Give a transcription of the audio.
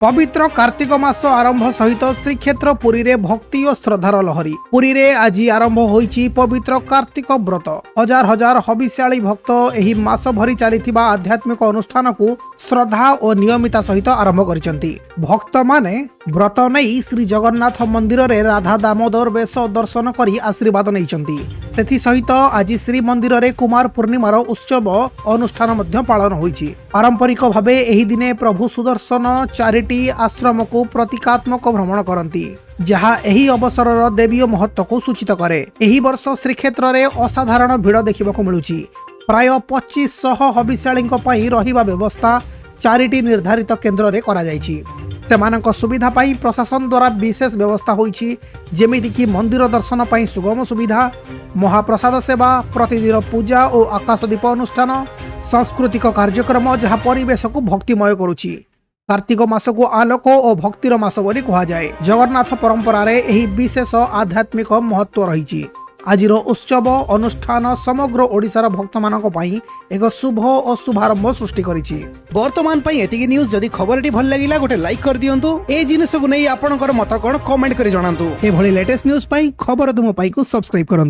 ପବିତ୍ର କାର୍ତ୍ତିକ ମାସ ଆରମ୍ଭ ସହିତ ଶ୍ରୀକ୍ଷେତ୍ର ପୁରୀରେ ଭକ୍ତି ଓ ଶ୍ରଦ୍ଧାର ଲହରୀ। ପୁରୀରେ ଆଜି ଆରମ୍ଭ ହୋଇଛି ପବିତ୍ର କାର୍ତ୍ତିକ ବ୍ରତ। ହଜାର ହଜାର ହବିଷ୍ୟାଳୀ ଭକ୍ତ ଏହି ମାସ ଭରି ଚାଲିଥିବା ଆଧ୍ୟାତ୍ମିକ ଅନୁଷ୍ଠାନକୁ ଶ୍ରଦ୍ଧା ଓ ନିୟମିତା ସହିତ ଆରମ୍ଭ କରିଛନ୍ତି। ଭକ୍ତମାନେ ବ୍ରତ ନେଇ ଶ୍ରୀ ଜଗନ୍ନାଥ ମନ୍ଦିରରେ ରାଧା ଦାମୋଦର ବେଶ ଦର୍ଶନ କରି ଆଶୀର୍ବାଦ ନେଇଛନ୍ତି। ସେଥିସହିତ ଆଜି ଶ୍ରୀମନ୍ଦିରରେ କୁମାର ପୂର୍ଣ୍ଣିମାର ଉତ୍ସବ ଅନୁଷ୍ଠାନ ମଧ୍ୟ ପାଳନ ହୋଇଛି। ପାରମ୍ପରିକ ଭାବେ ଏହି ଦିନେ ପ୍ରଭୁ ସୁଦର୍ଶନ ଚାରିଟି ଆଶ୍ରମକୁ ପ୍ରତୀକାତ୍ମକ ଭ୍ରମଣ କରନ୍ତି, ଯାହା ଏହି ଅବସରର ଦେବୀୟ ମହତ୍ତ୍ୱକୁ ସୂଚିତ କରେ। ଏହି ବର୍ଷ ଶ୍ରୀକ୍ଷେତ୍ରରେ ଅସାଧାରଣ ଭିଡ଼ ଦେଖିବାକୁ ମିଳୁଛି। ପ୍ରାୟ 2500 ହବିଷ୍ୟାଳୀଙ୍କ ପାଇଁ ରହିବା ବ୍ୟବସ୍ଥା ଚାରିଟି ନିର୍ଦ୍ଧାରିତ କେନ୍ଦ୍ରରେ କରାଯାଇଛି। ସେମାନଙ୍କ ସୁବିଧା ପାଇଁ ପ୍ରଶାସନ ଦ୍ୱାରା ବିଶେଷ ବ୍ୟବସ୍ଥା ହୋଇଛି, ଯେମିତିକି ମନ୍ଦିର ଦର୍ଶନ ପାଇଁ ସୁଗମ ସୁବିଧା, ମହାପ୍ରସାଦ ସେବା, ପ୍ରତିଦିନ ପୂଜା ଓ ଆକାଶଦୀପ ଅନୁଷ୍ଠାନ, ସାଂସ୍କୃତିକ କାର୍ଯ୍ୟକ୍ରମ, ଯାହା ପରିବେଶକୁ ଭକ୍ତିମୟ କରୁଛି। କାର୍ତ୍ତିକ ମାସକୁ ଆଲୋକ ଓ ଭକ୍ତିର ମାସ ବୋଲି କୁହାଯାଏ। ଜଗନ୍ନାଥ ପରମ୍ପରାରେ ଏହି ବିଶେଷ ଆଧ୍ୟାତ୍ମିକ ମହତ୍ତ୍ୱ ରହିଛି। ଆଜିର ଉତ୍ସବ ଅନୁଷ୍ଠାନ ସମଗ୍ର ଓଡ଼ିଶାର ଭକ୍ତମାନଙ୍କ ପାଇଁ ଏକ ଶୁଭ ଓ ଶୁଭାରମ୍ଭ ସୃଷ୍ଟି କରିଛି। ବର୍ତ୍ତମାନ ପାଇଁ ଏତିକି ନ୍ୟୁଜ୍। ଯଦି ଖବରଟି ଭଲ ଲାଗିଲା, ଗୋଟେ ଲାଇକ୍ କରିଦିଅନ୍ତୁ। ଏ ଜିନିଷକୁ ନେଇ ଆପଣଙ୍କର ମତ କ'ଣ, କମେଣ୍ଟ କରି ଜଣାନ୍ତୁ। ଏଭଳି ଲେଟେଷ୍ଟ ନ୍ୟୁଜ୍ ପାଇଁ ଖବର ତୁମ ପାଇଁକୁ ସବସ୍କ୍ରାଇବ କରନ୍ତୁ।